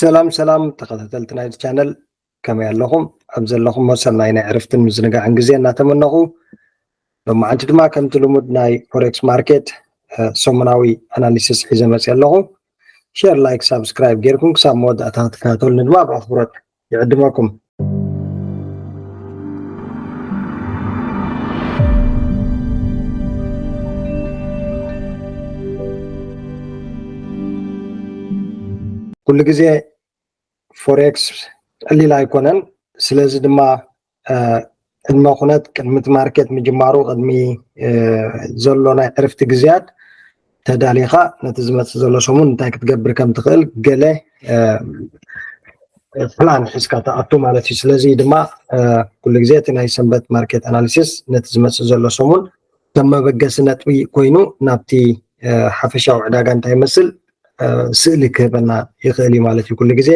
ሰላም ሰላም ተኸታተልቲ ናይዚ ቻነል፣ ከመይ ኣለኹም? ኣብ ዘለኹሞ ሰናይ ናይ ዕረፍትን ምዝንጋዕን ግዜ እናተመነኹ፣ ሎማዓንቲ ድማ ከምቲ ልሙድ ናይ ፎሬክስ ማርኬት ሰሙናዊ ኣናሊሲስ ሒዘ መፅእ ኣለኹ። ሸር፣ ላይክ፣ ሳብስክራይብ ጌርኩም ክሳብ መወዳእታ ክትከታተሉኒ ድማ ብኣኽብሮት ይዕድመኩም። ኩሉ ግዜ ፎሬክስ ቀሊል ኣይኮነን። ስለዚ ድማ ቅድመ ኩነት፣ ቅድሚ እቲ ማርኬት ምጅማሩ፣ ቅድሚ ዘሎ ናይ ዕርፍቲ ግዜያት ተዳሊኻ ነቲ ዝመፅእ ዘሎ ሰሙን እንታይ ክትገብር ከም ትኽእል ገለ ፕላን ሒዝካ ትኣቱ ማለት እዩ። ስለዚ ድማ ኩሉ ግዜ እቲ ናይ ሰንበት ማርኬት ኣናሊሲስ ነቲ ዝመፅእ ዘሎ ሰሙን ከም መበገሲ ነጥቢ ኮይኑ ናብቲ ሓፈሻዊ ዕዳጋ እንታይ ይመስል ስእሊ ክህበና ይኽእል እዩ ማለት እዩ። ኩሉ ግዜ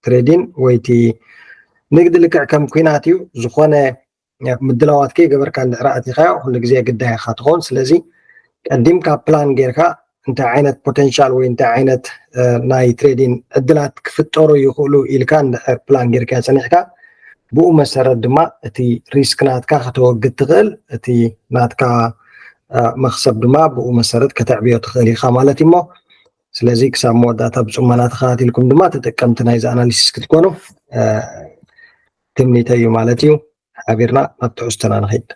ትሬዲን ወይ እቲ ንግዲ ልክዕ ከም ኩናት እዩ። ዝኾነ ምድላዋት ከይገበርካ እንድሕር ኣቲኻዮ ኩሉ ግዜ ግዳይ ኢኻ ትኸውን። ስለዚ ቀዲምካ ፕላን ጌርካ እንታይ ዓይነት ፖቴንሻል ወይ እንታይ ዓይነት ናይ ትሬዲን ዕድላት ክፍጠሩ ይኽእሉ ኢልካ እንድሕር ፕላን ጌርካ ጸኒሕካ፣ ብኡ መሰረት ድማ እቲ ሪስክ ናትካ ከተወግድ ትኽእል፣ እቲ ናትካ መኽሰብ ድማ ብኡ መሰረት ከተዕብዮ ትኽእል ኢኻ ማለት እዩ። እሞ ስለዚ ክሳብ መወዳእታ ብጽሞና ተኸታቲልኩም ድማ ተጠቀምቲ ናይዚ ኣናሊሲስ ክትኮኑ ትምኒተይ እዩ ማለት እዩ። ሓቢርና ናብ ትሕዝቶና ንኸይድ።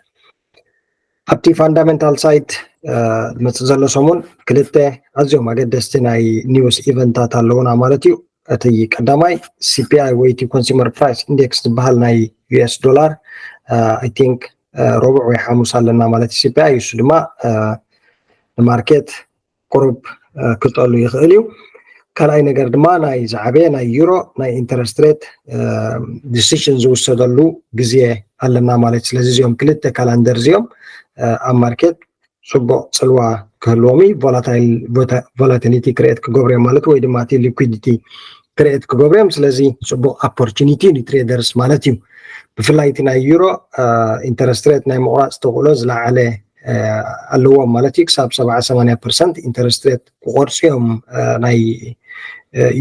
ኣብቲ ፋንዳሜንታል ሳይድ ዝመፅእ ዘሎ ሰሙን ክልተ ኣዝዮም ኣገደስቲ ናይ ኒውስ ኢቨንታት ኣለውና ማለት እዩ። እቲ ቀዳማይ ሲፒኣይ ወይ እቲ ኮንሱመር ፕራይስ ኢንዴክስ ዝበሃል ናይ ዩኤስ ዶላር፣ ኣይ ቲንክ ረቡዕ ወይ ሓሙስ ኣለና ማለት እዩ። ሲፒኣይ እሱ ድማ ንማርኬት ቁሩብ ክጠሉ ይኽእል እዩ። ካልኣይ ነገር ድማ ናይ ዝዓበየ ናይ ዩሮ ናይ ኢንተረስት ሬት ዲሲሽን ዝውሰደሉ ግዜ ኣለና ማለት። ስለዚ እዚኦም ክልተ ካላንደር እዚኦም ኣብ ማርኬት ፅቡቕ ፅልዋ ክህልዎም እዩ። ቮላቲሊቲ ክርኤት ክገብሩ እዮም ማለት ወይ ድማ እቲ ሊኩዲቲ ክርኤት ክገብሩ እዮም። ስለዚ ፅቡቕ ኦፖርቹኒቲ ንትሬደርስ ማለት እዩ። ብፍላይ እቲ ናይ ዩሮ ኢንተረስት ሬት ናይ ምቑራፅ ተኽእሎ ዝለዓለ ኣለዎም ማለት እዩ። ክሳብ ሰብዓ ሰማንያ ፐርሰንት ኢንተረስት ሬት ክቆርፁ እዮም ናይ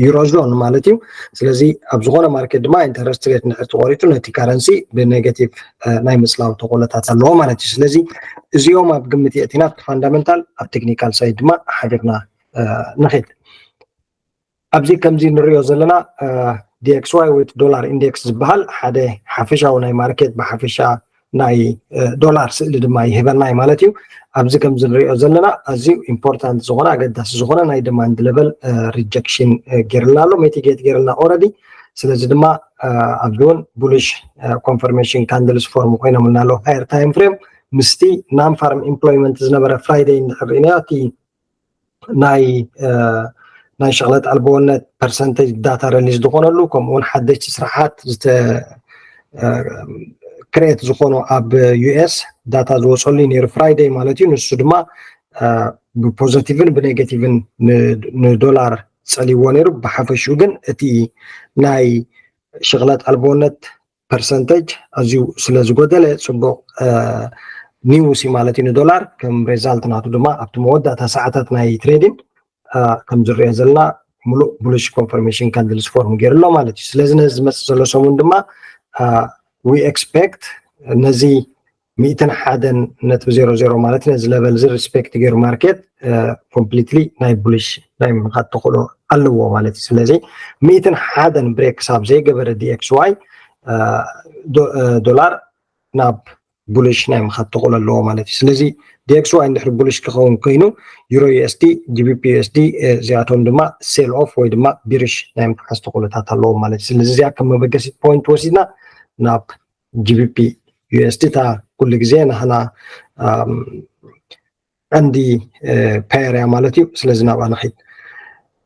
ዩሮ ዞን ማለት እዩ። ስለዚ ኣብ ዝኾነ ማርኬት ድማ ኢንተረስት ሬት እንድሕር ተቆሪፁ ነቲ ካረንሲ ብኔጋቲቭ ናይ ምፅላው ተኽእሎታት ኣለዎ ማለት እዩ። ስለዚ እዚኦም ኣብ ግምት የእቲና ኣብቲ ፋንዳመንታል፣ ኣብ ቴክኒካል ሳይድ ድማ ሓቢርና ንኽድ። ኣብዚ ከምዚ ንሪኦ ዘለና ዲኤክስዋይ ወይ ዶላር ኢንዴክስ ዝበሃል ሓደ ሓፈሻዊ ናይ ማርኬት ብሓፈሻ ናይ ዶላር ስእሊ ድማ ይህበና እዩ ማለት እዩ። ኣብዚ ከምዚ ንሪኦ ዘለና ኣዝዩ ኢምፖርታንት ዝኾነ ኣገዳሲ ዝኾነ ናይ ደማንድ ለቨል ሪጀክሽን ገይርልና ኣሎ፣ ሜቲጌት ገይርልና ኦረዲ። ስለዚ ድማ ኣብዚ እውን ቡሊሽ ኮንፈርሜሽን ካንድልስ ፎርም ኮይኖምልና ኣለዉ። ሃየር ታይም ፍሬም ምስቲ ናን ፋርም ኢምፕሎይመንት ዝነበረ ፍራይደይ እንድሕር ርኢናዮ እቲ ናይ ናይ ሸቕለት ኣልቦነት ፐርሰንቴጅ ዳታ ረሊዝ ዝኾነሉ ከምኡ እውን ሓደሽቲ ስራሓት ክሬት ዝኾኑ ኣብ ዩኤስ ዳታ ዝወፀሉ እዩ ነይሩ ፍራይደይ ማለት እዩ። ንሱ ድማ ብፖዘቲቭን ብኔጋቲቭን ንዶላር ፀሊዎ ነይሩ። ብሓፈሽኡ ግን እቲ ናይ ሸቕለት ኣልቦነት ፐርሰንቴጅ ኣዝዩ ስለ ዝጎደለ ፅቡቕ ኒውስ እዩ ማለት እዩ ንዶላር። ከም ሬዛልት ናቱ ድማ ኣብቲ መወዳእታ ሰዓታት ናይ ትሬዲን ከም ዝሪኦ ዘለና ሙሉእ ቡሊሽ ኮንፈርሜሽን ካንድልስ ፎርም ገይሩ ኣሎ ማለት እዩ። ስለዚ ነዚ ዝመፅእ ዘሎ ሰሙን ድማ ዊ ኤክስፔክት ነዚ ሚእትን ሓደን ነጥቢ ዜሮ ዜሮ ማለት ነዚ ለቨል እዚ ሪስፔክት ገይሩ ማርኬት ኮምፕሊትሊ ናይ ቡሊሽ ናይ ምኻድ ተኽእሎ ኣለዎ ማለት እዩ። ስለዚ ሚእትን ሓደን ብሬክ ክሳብ ዘይገበረ ዲኤክስዋይ ዶላር ናብ ቡሊሽ ናይ ምኻድ ተኽእሎ ኣለዎ ማለት እዩ። ስለዚ ዲኤክስዋይ እንድሕር ቡሊሽ ክኸውን ኮይኑ ዩሮ ዩኤስዲ፣ ጂቢፒ ዩኤስዲ እዚኣቶም ድማ ሴል ኦፍ ወይ ድማ ቢሪሽ ናይ ምትሓዝ ተኽእሎታት ኣለዎም ማለት እዩ። ስለዚ እዚኣ ከም መበገሲ ፖይንት ወሲድና ናብ ጂቢፒ ዩኤስዲ እታ ኩሉ ግዜ ናህና ቀንዲ ፓየር እያ ማለት እዩ። ስለዚ ናብኣ ንኸይድ።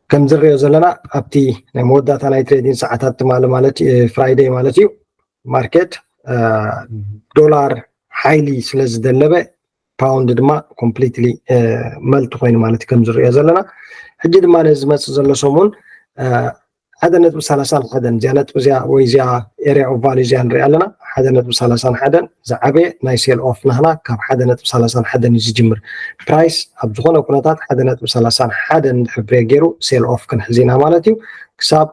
ከም ዝሪኦ ዘለና ኣብቲ ናይ መወዳእታ ናይ ትሬዲንግ ሰዓታት ትማሊ ማለት ፍራይደይ ማለት እዩ ማርኬት ዶላር ሓይሊ ስለ ዝደለበ ፓውንድ ድማ ኮምፕሊትሊ መልቲ ኮይኑ ማለት እዩ ከም ዝሪኦ ዘለና። ሕጂ ድማ ነዚ ዝመፅእ ዘሎ ሰሙን ሓደ ነጥቢ ሰላሳን ሓደን እዚኣ ነጥቢ እዚኣ ወይ እዚኣ ኤሪያ ኦፍ ቫልዩ እዚኣ ንሪኣ ኣለና። ሓደ ነጥቢ ሰላሳን ሓደን ዝዓበየ ናይ ሴል ኦፍ ናህና ካብ ሓደ ነጥቢ ሰላሳን ሓደን እዩ ዝጅምር። ፕራይስ ኣብ ዝኾነ ኩነታት ሓደ ነጥቢ ሰላሳን ሓደን እንድሕር ብሬክ ገይሩ ሴል ኦፍ ክንሕዝ ኢና ማለት እዩ። ክሳብ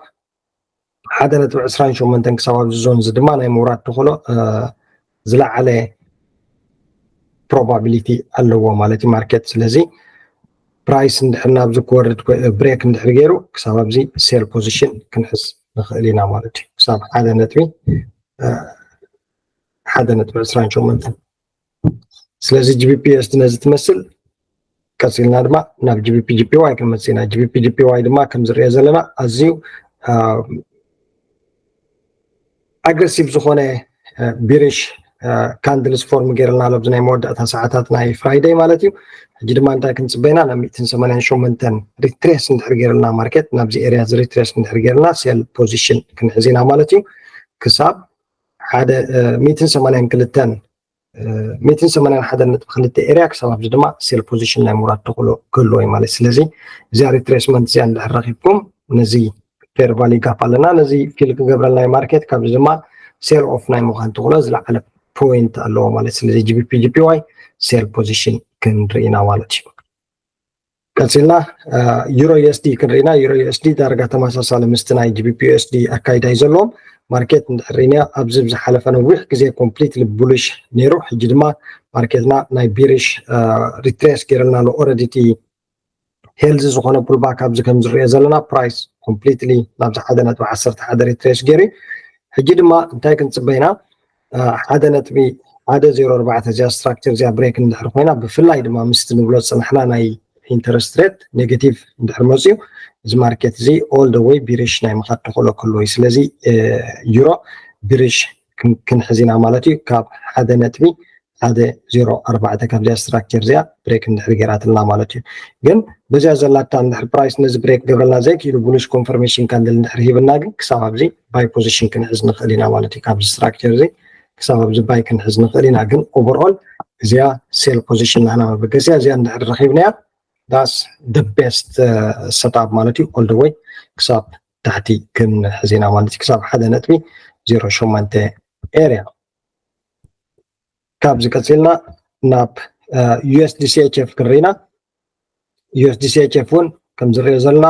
ሓደ ነጥቢ ዕስራን ሸሞንተን ክሳብ ኣብዚ ዞን እዚ ድማ ናይ ምውራድ ተኽእሎ ዝለዓለ probability ኣለዎ ማለት እዩ ማርኬት። ስለዚ price እንድሕር ናብዚ ክወርድ break እንድሕር ገይሩ ክሳብ ኣብዚ sell position ክንሕዝ ንኽእል ኢና ማለት እዩ። ክሳብ ሓደ ነጥቢ ሓደ ነጥቢ ዕስራን ሸሞንተን። ስለዚ GBP USD ነዚ ትመስል። ቀፂልና ድማ ናብ GBP JPY ክንመፅእ ኢና። GBP JPY ድማ ከም ዝርአ ዘለና ኣዝዩ ኣግረሲቭ ዝኾነ bearish candles form ገይርልና ኣሎ ኣብዚ ናይ መወዳእታ ሰዓታት ናይ Friday ማለት እዩ። ሕጂ ድማ እንታይ ክንፅበ ኢና? ናብ ሚእትን ሰማንያን ሸሞንተን retrace እንድሕር ገይርልና ማርኬት ናብዚ area እዚ retrace እንድሕር ገይርልና sell position ክንሕዝ ኢና ማለት እዩ። ክሳብ ሓደ ሚእትን ሰማንያን ክልተን ሚእትን ሰማንያን ሓደን ነጥቢ ክልተ area ክሳብ ኣብዚ ድማ sell position ናይ ምውራድ ተኽእሎ ክህልዎ እዩ ማለት። ስለዚ እዚኣ retracement እዚኣ እንድሕር ረኺብኩም ነዚ fair value gap ኣለና፣ ነዚ fill ክገብረልና እዩ ማርኬት፣ ካብዚ ድማ sell off ናይ ምዃን ተኽእሎ ዝለዓለ point ኣለዎ ማለት። ስለዚ GBP JPY sell position ክንርኢ ኢና ማለት እዩ። ቀፂልና Euro USD ክንርኢ ኢና። Euro USD ዳርጋ ተመሳሳሊ ምስቲ ናይ GBP USD ኣካይዳ እዩ ዘለዎም። ማርኬት እንድሕር ርኢና ኣብዚ ብዝሓለፈ ነዊሕ ግዜ completely bullish ነይሩ። ሕጂ ድማ ማርኬትና ናይ bearish retrace ገይርልና ኣሎ። Already እቲ healthy ዝኾነ pullback ኣብዚ ከም ዝርኦ ዘለና price completely ናብዚ ሓደ ነጥቢ ዓሰርተ ሓደ retrace ገይሩ። ሕጂ ድማ እንታይ ክንፅበ ኢና? ሓደ ነጥቢ ሓደ ዜሮ ኣርባዕተ እዚኣ structure እዚኣ break እንድሕር ኮይና፣ ብፍላይ ድማ ምስቲ ንብሎ ዝፅናሕና ናይ interest rate negative እንድሕር መፅዩ፣ እዚ ማርኬት እዚ all the way bearish ናይ ምኻድ ተኽእሎ ክህልዎ እዩ። ስለዚ Euro bearish ክንሕዝ ኢና ማለት እዩ። ካብ ሓደ ነጥቢ ሓደ ዜሮ ኣርባዕተ ካብዚኣ structure እዚኣ break እንድሕር ገይራትልና ማለት እዩ። ግን በዚኣ ዘላታ እንድሕር price ነዚ break ገብረልና ዘይክኢሉ bullish confirmation candle እንድሕር ሂብና፣ ግን ክሳብ ኣብዚ buy position ክንሕዝ ንኽእል ኢና ማለት እዩ። ካብዚ structure እዚ ክሳብ ኣብዚ buy ክንሕዝ ንኽእል ኢና። ግን overall እዚኣ sell position ናህና መበገሲያ እዚኣ እንድሕር ረኺብናያ that's the best setup ማለት እዩ። All the way ክሳብ ታሕቲ ክንሕዝ ኢና ማለት እዩ። ክሳብ ሓደ ነጥቢ ዜሮ ሸሞንተ area። ካብዚ ቀፂልና ናብ USD CHF ክንርኢና። USD CHF እውን ከም ዝርኦ ዘለና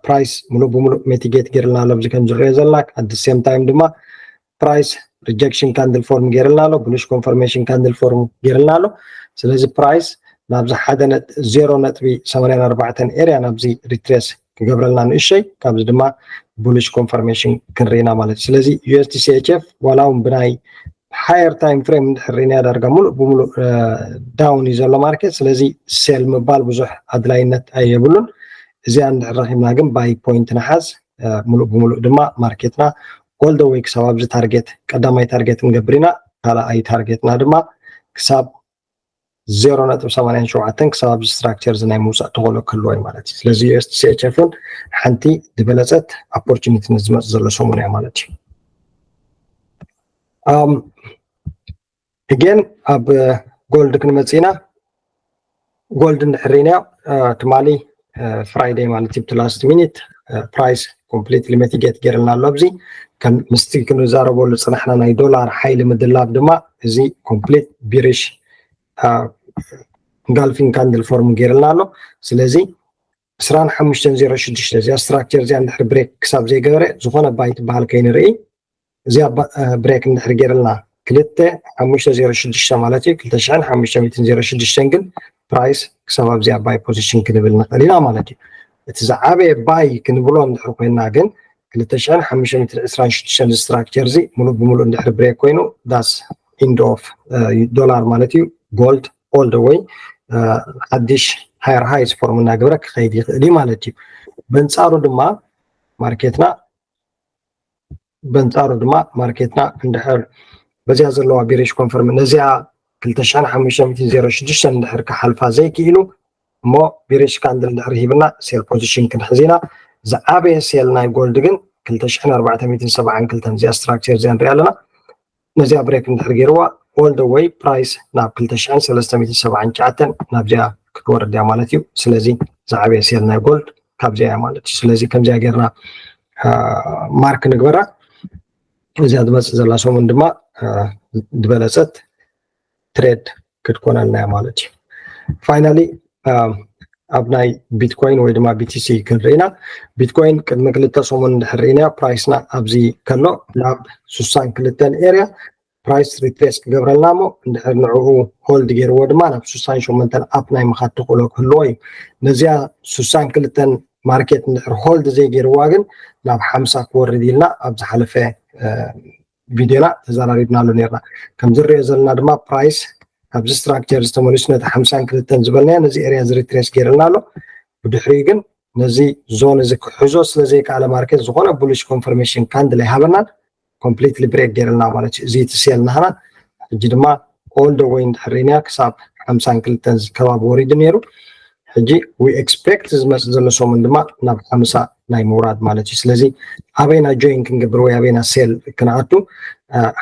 price ሙሉእ ብሙሉእ mitigate ገይርልና ኣሎ። ኣብዚ ከም ዝርኦ ዘለና at the same time ድማ price rejection candle form ገይርልና ኣሎ፣ bullish confirmation candle form ገይርልና ኣሎ። ስለዚ price ናብዚ ሓደ ዜሮ ነጥቢ ሰማንያን ኣርባዕተን area ናብዚ retrace ክገብረልና ንእሸይ፣ ካብዚ ድማ bullish confirmation ክንርኢና ማለት እዩ። ስለዚ USD CHF ዋላ እውን ብናይ higher time frame እንድሕር ርኢናያ ዳርጋ ሙሉእ ብሙሉእ down እዩ ዘሎ ማርኬት። ስለዚ sell ምባል ብዙሕ ኣድላይነት ኣየብሉን። እዚኣ እንድሕር ረኺብና ግን buy point ንሓዝ። ሙሉእ ብሙሉእ ድማ ማርኬትና all the way ክሳብ ኣብዚ ታርጌት ቀዳማይ ታርጌት ንገብር ኢና። ካልኣይ ታርጌትና ድማ ክሳብ ዜሮ ነጥቢ ሰማንያን ሸውዓተን ክሳብ ኣብዚ structure እዚ ናይ ምውፃእ ተኽእሎ ክህልዎ እዩ ማለት እዩ። ስለዚ USD CHF እውን ሓንቲ ዝበለፀት opportunity ንዝመፅእ ዘሎ ሰሙን እያ ማለት እዩ። Again ኣብ gold ክንመፅእ ኢና። Gold እንድሕር ርኢናዮ ትማሊ Friday ማለት እዩ፣ እቲ last minute price completely mitigate ገይርልና ኣሎ። ኣብዚ ከም ምስቲ ክንዛረበሉ ዝፅናሕና ናይ ዶላር ሓይሊ ምድላብ ድማ እዚ complete bearish engulfing candle form ገይርልና ኣሎ። ስለዚ ዕስራን ሓሙሽተን ዜሮ ሽዱሽተ እዚኣ structure እዚኣ እንድሕር break ክሳብ ዘይገበረ ዝኾነ buy ትበሃል ከይንርኢ፣ እዚኣ break እንድሕር ገይርልና ክልተ ሓሙሽተ ዜሮ ሽዱሽተ ማለት እዩ፣ ክልተ ሽሕን ሓሙሽተ ሚእትን ዜሮ ሽዱሽተን ግን price ክሳብ ኣብዚኣ buy position ክንብል ንኽእል ኢና ማለት እዩ። እቲ ዝዓበየ buy ክንብሎ እንድሕር ኮይና ግን ክልተ ሽሕን ሓሙሽተ ሚእትን ዕስራን ሽዱሽተን structure እዚ ሙሉእ ብሙሉእ እንድሕር break ኮይኑ that's end of ዶላር ማለት እዩ። Gold all the way ሓድሽ higher highs form እናገበረ ክኸይድ ይኽእል እዩ ማለት እዩ። በንፃሩ ድማ ማርኬትና በንፃሩ ድማ ማርኬትና እንድሕር በዚኣ ዘለዋ bearish confirm ነዚኣ ክልተ ሽሕን ሓሙሽተ ሚእትን ዜሮ ሽዱሽተ እንድሕር ክሓልፋ ዘይክኢሉ እሞ bearish candle እንድሕር ሂብና sell position ክንሕዝ ኢና። ዝዓበየ sell ናይ gold ግን ክልተ ሽሕን ኣርባዕተ ሚእትን ሰብዓን ክልተን እዚኣ structure እዚኣ ንሪኣ ኣለና። ነዚኣ break እንድሕር ገይርዋ all the way price ናብ ክልተ ሽሕን ሰለስተ ሚእትን ሰብዓን ትሽዓተን ናብዚኣ ክትወርድ እያ ማለት እዩ። ስለዚ ዝዓበየ sell ናይ gold ካብዚኣ እያ ማለት እዩ። ስለዚ ከምዚኣ ገይርና mark ንግበራ። እዚኣ ትመፅእ ዘላ ሰሙን ድማ ዝበለፀት trade ክትኮነልና እያ ማለት እዩ። Finally ኣብ ናይ ቢትኮይን ወይ ድማ ቢቲሲ ክንርኢ ኢና። ቢትኮይን ቅድሚ ክልተ ሰሙን እንድሕር ርኢናዮ ፕራይስና ኣብዚ ከሎ ናብ ስሳን ክልተን ኤርያ ፕራይስ ሪትሬስ ክገብረልና እሞ እንድሕር ንዕኡ ሆልድ ገይርዎ ድማ ናብ ስሳን ሸሞንተን ኣፕ ናይ ምኻድ ተኽእሎ ክህልዎ እዩ። ነዚኣ ስሳን ክልተን ማርኬት እንድሕር ሆልድ ዘይገይርዋ ግን ናብ ሓምሳ ክወርድ ኢልና ኣብ ዝሓለፈ ቪድዮና ተዘራሪብናሉ ነርና። ከም ዝሪኦ ዘለና ድማ ፕራይስ ኣብዚ ስትራክቸር ዝተመልሱ ነቲ ሓምሳን ክልተን ዝበልናዮ ነዚ ኤርያ ዝሪትሬስ ገይርልና ኣሎ። ብድሕሪኡ ግን ነዚ ዞን እዚ ክሕዞ ስለ ዘይከኣለ ማርኬት ዝኾነ ቡሊሽ ኮንፈርሜሽን ካንድል ኣይሃበናን። ኮምፕሊትሊ ብሬክ ገይርልና ማለት እዩ። እዚ እቲ ሴል ናህና ሕጂ ድማ ኦል ደ ወይ እንድሕር ርኢናዮ ክሳብ ሓምሳን ክልተን ከባቢ ወሪዱ ነይሩ። ሕጂ ዊ ኤክስፔክት ዝመፅእ ዘሎ ሰሙን ድማ ናብ ሓምሳ ናይ ምውራድ ማለት እዩ። ስለዚ ኣበይና ጆይን ክንገብር ወይ ኣበይና ሴል ክንኣቱ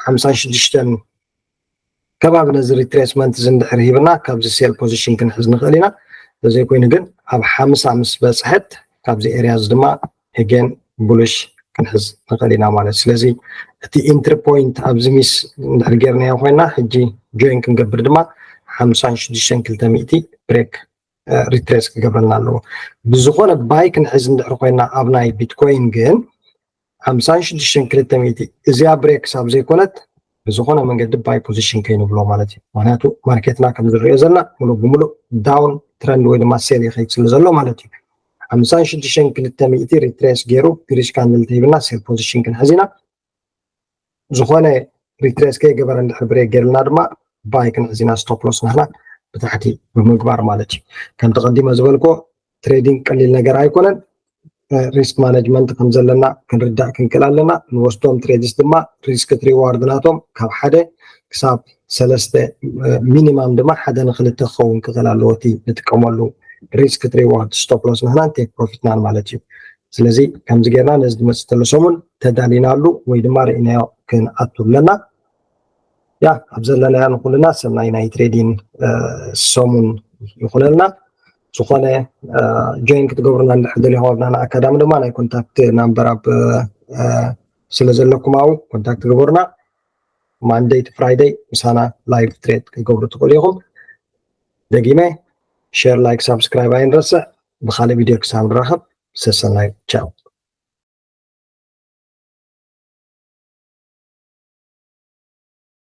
ሓምሳን ሽዱሽተን ከባቢ ነዚ ሪትሬስመንት እዚ እንድሕር ሂብና ካብዚ ሴል ፖዚሽን ክንሕዝ ንኽእል ኢና። ተዘይኮይኑ ግን ኣብ ሓምሳ ምስ በፅሐት ካብዚ ኤርያ እዚ ድማ ሄጌን ቡልሽ ክንሕዝ ንኽእል ኢና ማለት እዩ። ስለዚ እቲ ኢንትሪ ፖይንት ኣብዚ ሚስ እንድሕር ጌርናዮ ኮይና ሕጂ ጆይን ክንገብር ድማ ሓምሳን ሽዱሽተን ክልተ ሚእቲ ብሬክ ሪትሬስ ክገብረልና ኣለዎ። ብዝኾነ ባይ ክንሕዝ እንድሕር ኮይና ኣብ ናይ ቢትኮይን ግን ሓምሳን ሽዱሽተን ክልተ ሚእቲ እዚኣ ብሬክ ክሳብ ዘይኮነት ብዝኾነ መንገዲ ባይ ፖዚሽን ከይንብሎ ማለት እዩ። ምክንያቱ ማርኬትና ከም ዝሪኦ ዘለና ሙሉእ ብሙሉእ ዳውን ትረንድ ወይ ድማ ሴል ይኸይድ ስለ ዘሎ ማለት እዩ። ሓምሳን ሽዱሽተን ክልተ ሚእቲ ሪትሬስ ገይሩ ቢሪሽ ካንድል ተሂብና ሴል ፖዚሽን ክንሕዝ ኢና። ዝኾነ ሪትሬስ ከይገበረ እንድሕር ብሬክ ገይርልና ድማ ባይ ክንሕዝ ኢና ስቶፕ ሎስ ናህና ብታሕቲ ብምግባር ማለት እዩ። ከምቲ ቀዲመ ዝበልኮ ትሬዲንግ ቀሊል ነገር ኣይኮነን። ሪስክ ማኔጅመንት ከም ዘለና ክንርዳእ ክንክእል ኣለና። ንወስዶም ትሬድስ ድማ ሪስክ ሪዋርድ ናቶም ካብ ሓደ ክሳብ ሰለስተ ሚኒማም ድማ ሓደ ንክልተ ክኸውን ክኽእል ኣለዎ። እቲ ንጥቀመሉ ሪስክ ሪዋርድ ስቶፕ ሎስ ናህናን ቴክ ፕሮፊትናን ማለት እዩ። ስለዚ ከምዚ ጌርና ነዚ ዝመፅእ ዘሎ ሰሙን ተዳሊናሉ ወይ ድማ ርኢናዮ ክንኣቱ ኣለና። ያ ኣብ ዘለናዮ ንኩልና ሰናይ ናይ ትሬዲን ሰሙን ይኹነልና። ዝኾነ ጆይን ክትገብሩና እንድሕር ደሊኹም ኣብ ናና ኣካዳሚ ድማ ናይ ኮንታክት ናምበር ኣብ ስለ ዘለኩም ኣብኡ ኮንታክት ግበሩና። ማንደይ ቱ ፍራይደይ ምሳና ላይቭ ትሬድ ክትገብሩ ትኽእሉ ኢኹም። ደጊመ ሼር፣ ላይክ፣ ሳብስክራይብ ኣይንረስዕ። ብካልእ ቪድዮ ክሳብ ንራኸብ ሰሰናዩ። ቻው።